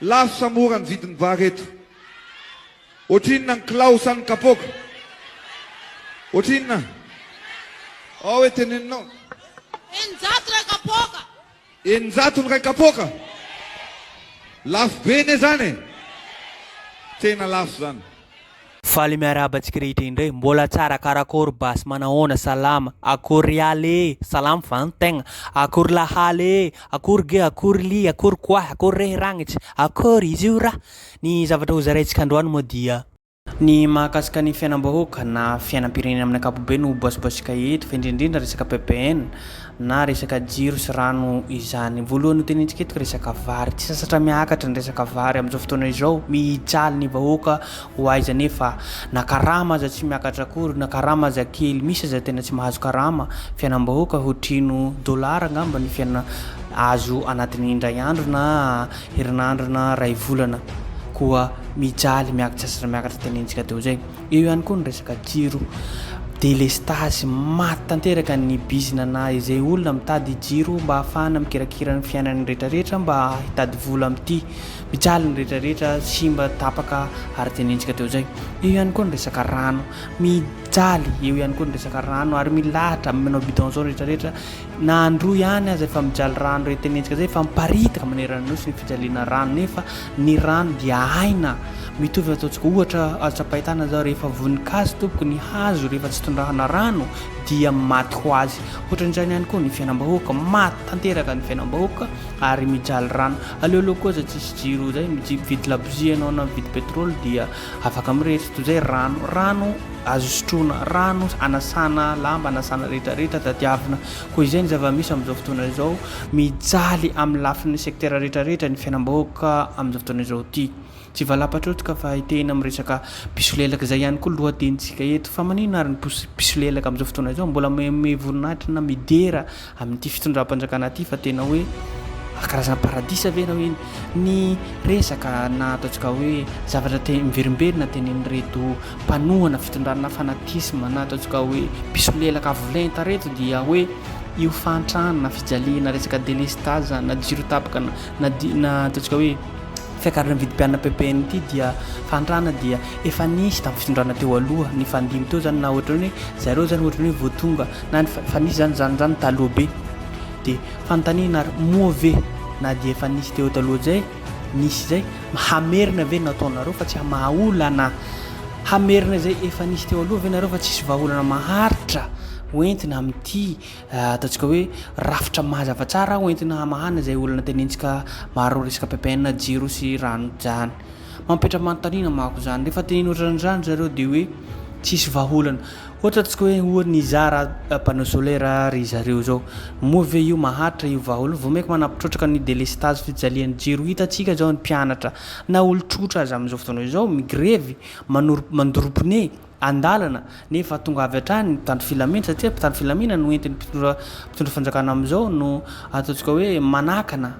Lafo sa mora ny vidin'ny vary eto? Ohatrinona ny kilao sa ny kapoaka? Ohatrinona? Ao hoe teneninao. 600 iray kapoaka. 600 ny iray kapoaka? Lafo be anie zany e! Tena lafo zany. Faly miarahaba antsika rehetra indray, mbola tsara karakôry basy manahoana salama, akory aly e, salama va ny tegna, akory lahaly e, akory ge, akory ly, akory koahy, akory rehy ragnitry, akory izy io raha, ny zavatra ho zaraintsika androany moa dia. Ny mahakasika ny fiainam-bahoaka na fiainam-pirenena amin'ny ankapobeny no hoboasibasika eto fa indrindrindra resaka ppn na resaka jiro sy rano izany. Voalohany hotenenintsika eto resaka vary, tsy sasatra miakatra ny resaka vary amin'izao fotoana izao, mijaly ny vahoaka ho aiza nefa na karama aza tsy miakatra akory na karama aza kely, misy aza tena tsy mahazo karama, fiainam-bahoaka hoatrino dollars angamba ny fiainana azo anatin'ny indray andro na herinandro na ray volana koa mijaly miakatra sy miakatra tenenitsika teo zay. Eo ihany koa ny resaka jiro, delestazy maty tanteraka ny bizina na izay olona mitady jiro mba ahafahana mikirakira ny fiainany retraretra mba hitady vola amin'ity, mijaly ny retraretra simba tapaka ary tenenitsika teo zay. Eo ihany koa ny resaka rano, mijaly eo ihany koa ny resaka rano ary milahatra manao bidon zao ny retraretra. Na Androy ihany aza efa mijaly rano re tenentsika zay efa miparitaka manerana ny nosy ny fijaliana rano nefa ny rano dia aina mitovy ataontsika ohatra azo tsapain-tanana zao rehefa voninkazo tompoko ny hazo rehefa tsy tondrahana rano dia maty ho azy ohatran'izany ihany koa ny fiainam-bahoaka maty tanteraka ny fiainam-bahoaka ary mijaly rano aleoleo koa aza tsisy jiro zay mividy labozia ianao na mividy petrole dia afaka mirehitra toy izay rano rano Azo sotroina rano, anasana lamba, anasana rehetra rehetra tadiavina. Koa izay ny zava-misy amin'izao fotoana izao, mijaly amin'ny lafiny secteur rehetra rehetra ny fiainam-bahoaka amin'izao fotoana izao ity. Tsy valampatrotoka fa hitehina amin'ny resaka mpisolelaka izay ihany koa lohatenintsika eto. Fa maninona ary ny mpisolelaka amin'izao fotoana izao mbola manome voninahitra na midera amin'ity fitondram-panjakana ity fa tena hoe karazana paradisa ve na hoe ny resaka na ataontsika hoe zavatra te miverimberina tenenin'ireto mpanohana fitondrana fanatisme na ataontsika hoe mpisolelaka avo lenta reto dia hoe io fahantrana na fijaliana resaka delestazy na jiro tapaka na na ataontsika hoe fiakaran'ny vidim-piainana ppn ity dia fahantrana dia efa nisy tamin'ny fitondrana teo aloha ny fandimby teo zany na ohatran'ny hoe zareo zany ohatran'ny hoe vao tonga na ny fa nisy zany zany zany taloha be dia fanontaniana ary moa ve na dia efa nisy teo taloha zay nisy zay hamerina ve nataonareo fa tsy hamaha olana hamerina izay efa nisy teo aloha ve nareo fa tsisy vahaolana maharitra hoentina amin'ity ataontsika hoe rafitra mazava tsara hoentina hamahana izay olana tenentsika maro resaka ppn jiro sy rano zany mampetra-panontaniana manko zany rehefa teneno ohatran'izany zareo dia hoe tsisy vahaolana Ohatra ataontsika hoe ohatra nizara panneau solaire ry zareo zao, moa ve io maharitra io vahaolana? Vao maika manampitrotraka ny delestazy fijalian'ny jiro hitantsika zao ny mpianatra na olon-tsotra aza amin'izao fotoana izao migrevy manoro mandoro pneu andalana nefa tonga avy hatrany ny mpitandro filamina satria mpitandro filamina no entin'ny mpitondra mpitondra fanjakana amin'izao no ataontsika hoe manakana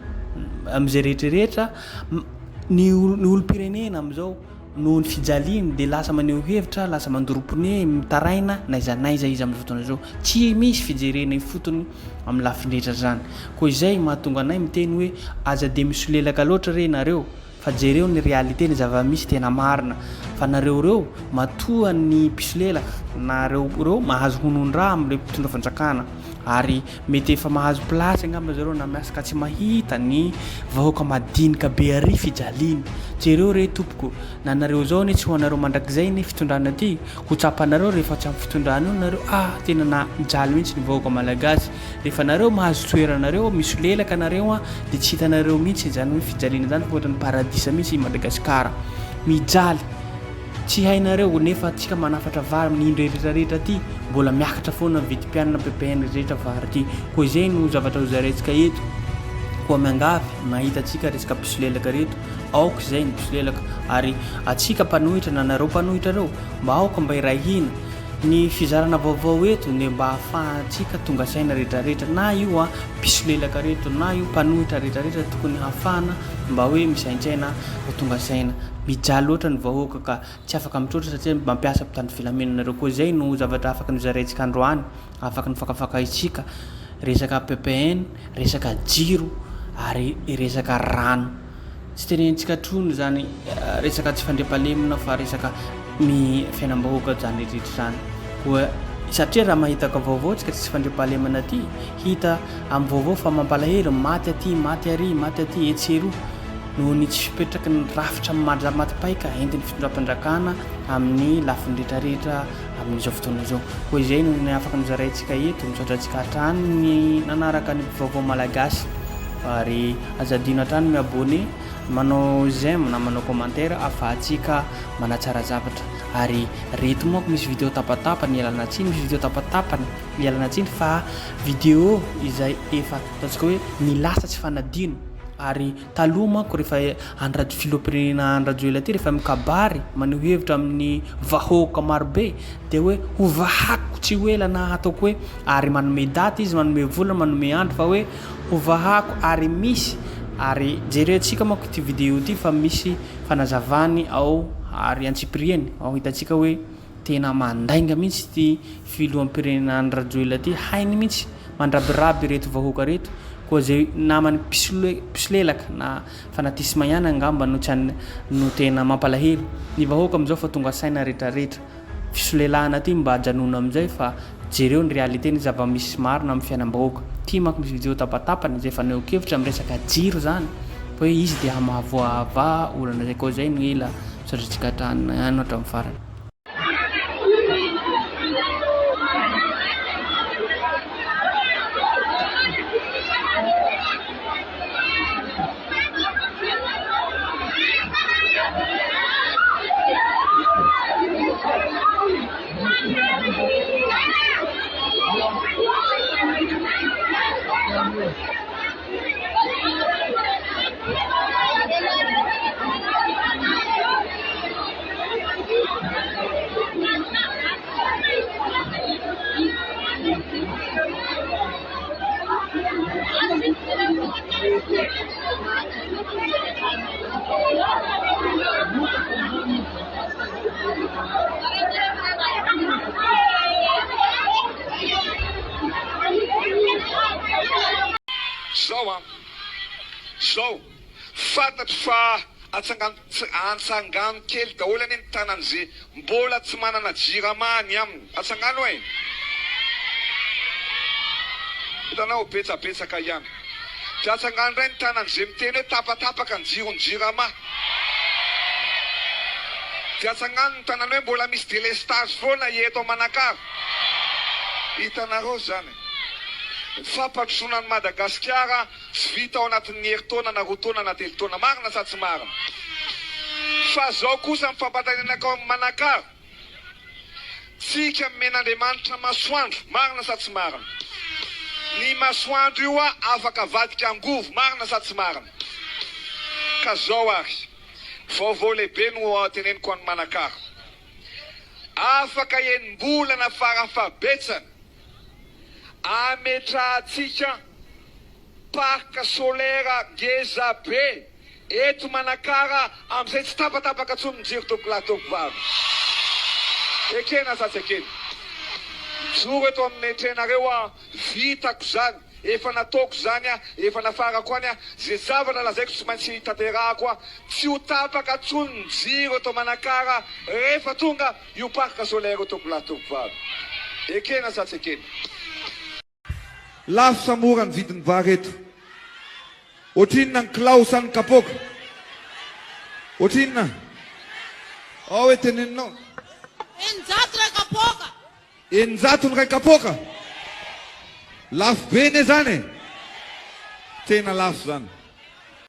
amin'izay rehetra rehetra ny ny olom-pirenena amin'izao. Noho ny fijaliany dia lasa maneho hevitra, lasa mandoro pneu, mitaraina n'aiza n'aiza izy amin'izao fotoana izao. Tsy misy fijerena ifotony amin'ny lafiny rehetra izany. Koa izay mahatonga anay miteny hoe aza dia misolelaka loatra re nareo fa jereo ny réalité, ny zava-misy tena marina. Fa nareo ireo matoa ny mpisolelaka nareo ireo mahazo honon-draha amin'ireo mpitondra fanjakana ary Mety efa mahazo place angamba zareo na miasa ka tsy mahita ny vahoaka madinika be ary fijaliana. Jereo re tompoko, na nareo zao anie tsy ho anareo mandrakizay anie fitondrana ty, ho tsapanareo rehefa tsy ampy fitondrana eo nareo ah tena na mijaly mihitsy ny vahoaka malagasy, rehefa nareo mahazo toerana reo misolelaka nareo an de tsy hitanareo mihitsy izany hoe fijaliana zany fa ohatran'ny paradisa mihitsy i Madagasikara. Mijaly. Tsy hainareo nefa tsika manafatra vary amin'ny rehetra rehetra aty mbola miakatra foana ny vidim-piainana ppn rehetra vary aty koa izay no zavatra ho zaraintsika eto koa miangavy mahita antsika resaka mpisolelaka reto aoka izay ny mpisolelaka ary atsika mpanohitra na nareo mpanohitra reo mba aoka mba hiray hina ny fizarana vaovao eto ne mba ahafahantsika tonga saina rehetra rehetra na io a mpisolelaka reto na io mpanohitra rehetra rehetra tokony hahafahana mba hoe misaintsaina ho tonga saina Mijaly loatra ny vahoaka ka tsy afaka mitroatra satria mampiasa mpitandro filaminana ireo koa izay no zavatra afaka nozaraintsika androany, afaka nifakafakaintsika resaka ppn, resaka jiro ary resaka rano. Tsy tenenintsika intsony izany resaka tsy fandriampahalemana fa resaka ny fiainam-bahoaka izany rehetra izany. Koa satria raha mahita ka vaovao tsika tsy fandriampahalemana aty, hita amin'ny vaovao fa mampalahelo, maty aty, maty ary, maty aty, etsy sy eroa noho ny tsy fipetraky ny rafitra maty paika entin'ny fitondram-panjakana amin'ny lafiny rehetra rehetra amin'izao fotoana izao. Koa izay no ny afaka nozaraintsika eto, misaotra antsika hatrany ny nanaraka ny vaovao malagasy ary aza adino hatrany mi-abonner, manao j'aime na manao commentaire afahantsika manatsara zavatra ary reto manko misy video tapatapany ialana tsiny, misy video tapatapany ialana tsiny fa video izay efa ataontsika hoe ny lasa tsy fanadino ary Taloha manko rehefa Andry Rajo filoham-pirenena Andry Rajoelina ty rehefa mikabary maneho hevitra amin'ny vahoaka marobe dia hoe hovahako tsy ho ela na ataoko hoe ary manome daty izy manome volana manome andro fa hoe hovahako ary misy ary jerentsika manko ity video ity fa misy fanazavany ao ary antsipiriany ao hitantsika hoe tena mandainga mihitsy ity filoham-pirenena Andry Rajoelina ity hainy mihitsy mandrabiraby ireto vahoaka ireto koa izay namany mpisolelaka na fanatisme ihany angamba no tsy no tena mampalahelo ny vahoaka amin'izao fa tonga saina retraretra fisolelahana ty mba ajanona amin'izay fa jereo ny réalité ny zava-misy marina amin'ny fiainam-bahoaka ty manko misy video tapatapany izay fanehoan-kevitra amin'ny resaka jiro zany fa hoe izy dia hamahavoahavaha olana zay koa izay no ela misaotra antsika hatrany ihany hatramin'ny farany. Zao an! Zao! Fantatro fa atsangano Atsangano kely daholo anie ny tanany ze mbola tsy manana jirama any aminy. Atsangano e! Hitanao, betsabetsaka ihany. De atsangano indray ny tanany ze miteny hoe tapatapaka ny jiron'ny jirama. De atsangano ny tanany hoe mbola misy delestage foana eto Manakara. Hitanareo zany. Ny fampandrosoana an'i Madagasikara Tsy vita ao anatin'ny herintaona na roa taona na telo taona. Marina sa tsy marina? Fa zao kosa ny fampantanenako ao Manakara, tsika nomen'Andriamanitra masoandro, marina sa tsy marina? Ny masoandro io afaka avadika angovo, marina sa tsy marina? Ka zao ary, vaovao lehibe no teneniko an'i Manakara, afaka enim-bolana farafahabetsany, Ametrahantsika parc solaire ngeza be eto Manakara amin'izay tsy tapatapaka intsony ny jiro tompokolahy tompokovavy. Ekena sa tsy ekena? Mijoro eto amin'ny netrenareo aho, vitako izany, efa nataoko izany aho, efa nafarako any aho, izay zavatra lazaiko tsy maintsy tanterahako aho, tsy ho tapaka intsony ny jiro eto Manakara rehefa tonga Io parc solaire io tompolahy tompovavy. Ekena sa tsy ekena? Lafo sa mora ny vidin'ny vary eto? Ohatrinona ny kilao sa ny kapoaka? Ohatrinona? Ao hoe teneninao. 600 iray kapoaka. 600 ny iray kapoaka? Lafo be anie zany e! Tena lafo zany.